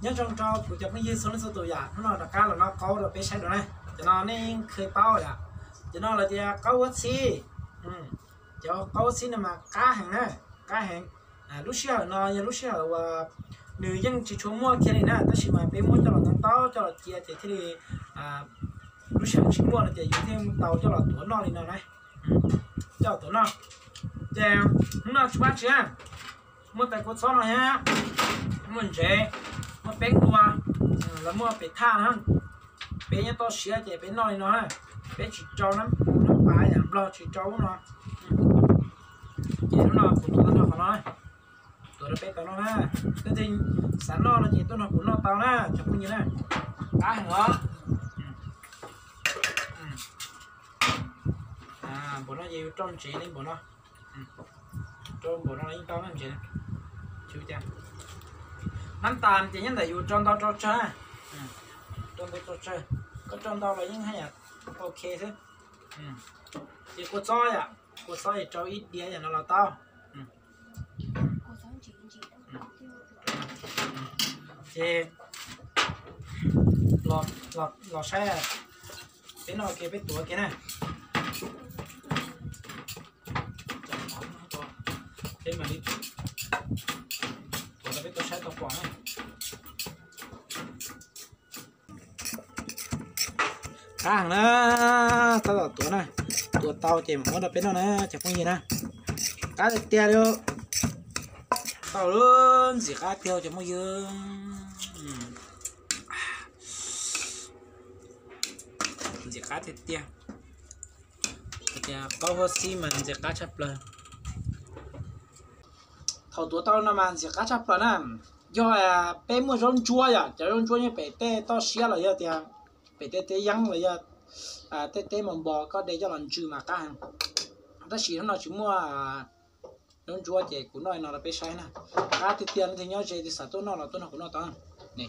Nyob zoo rau kuv cov phooj ywg txhua leej txhua tus yom, hnub no rov qab los noj qaub rau peb saib dua na. Cov no nej yeej kheev paub yom, cov no lawv tias qaub huab txhib. Cov qaub huab txhib no mas qab heev na, qab heev. Lub sij hawm no yog lub sij hawm uas nws yeej tsis tshua muaj kiag li na, tab sis mas peb muab coj los ntau ntau coj los cia ces thiaj li lub sij hawm tsis muaj no ces yus thiaj tau coj los tuav noj li no na. Coj los tuav noj. Ces hnub no tsis pab tsi na, muaj tais kua txob no thiab, muaj ntsev, muaj peeb dua, los muaj pem thaj na. Peb nyob toj siab ces peb noj li no na, peb tsis rau nab pas yam Nplog tsis rau ub no. Ces hnub no kuv tuav tau nrho qhov no, tuav rau peb tau noj na. Leej twg xav noj no ces tuaj nrog kuv noj tau na cov phooj ywg na. Qab heev os. Npaum no ces yus rau ntsev li npaum no, rau npaum no yeej tau na ntsev. Nab tas ces nyob ntawm yus rau ntau rau tsawg, rau ntau rau tsawg, koj rau ntau los yeej haj yam ok xwb. Ces kua txob yom, kua txob es rau ib diav yam no los tau. Ces los saib, peb noj ua ke peb tuav ua ke na. Peb mam li tuav rau peb tau saib tau pom na. Qab heev na, tab tom tuav na, tuav tau ces mam muab rau peb noj na cov phooj ywg na. Qab tiag tiag li, tau lub ntxim qab tiag cov phooj ywg. Ntxim qab tiag tiag. Tias qaub huab xib mas ntxim qab tshaj plaws. Thaum tuav tau no mas ntxim qab tshaj plaws na. Yog peb muaj zaub ntsuab yom, cov zaub ntsuab nyob pem tej toj siab los yog tias pem tej teb yeeb los yog tej teb npos npos koj de coj los ntsws mas qab heev. Tab sis hnub no tsis muaj zaub ntsuab ces kuv noj no rau peb saib na. Qab tiag tiag, leej twg nyob ze twg xav tuaj noj los tuaj nrog kuv noj tau ne.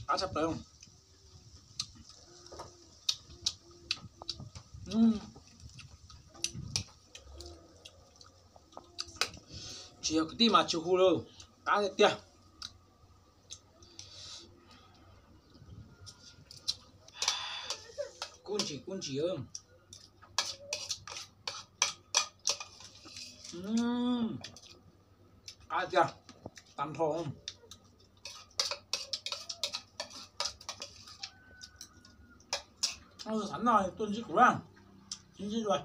Qab tshaj plaws. Tsis yog kwv tij mas tsis hu lawm, qab tiag tiag. Kub ntsim kub ntsim. Qab tiag, tag nrho. Xav noj tuaj ntsib kuv na, sib ntsib dua.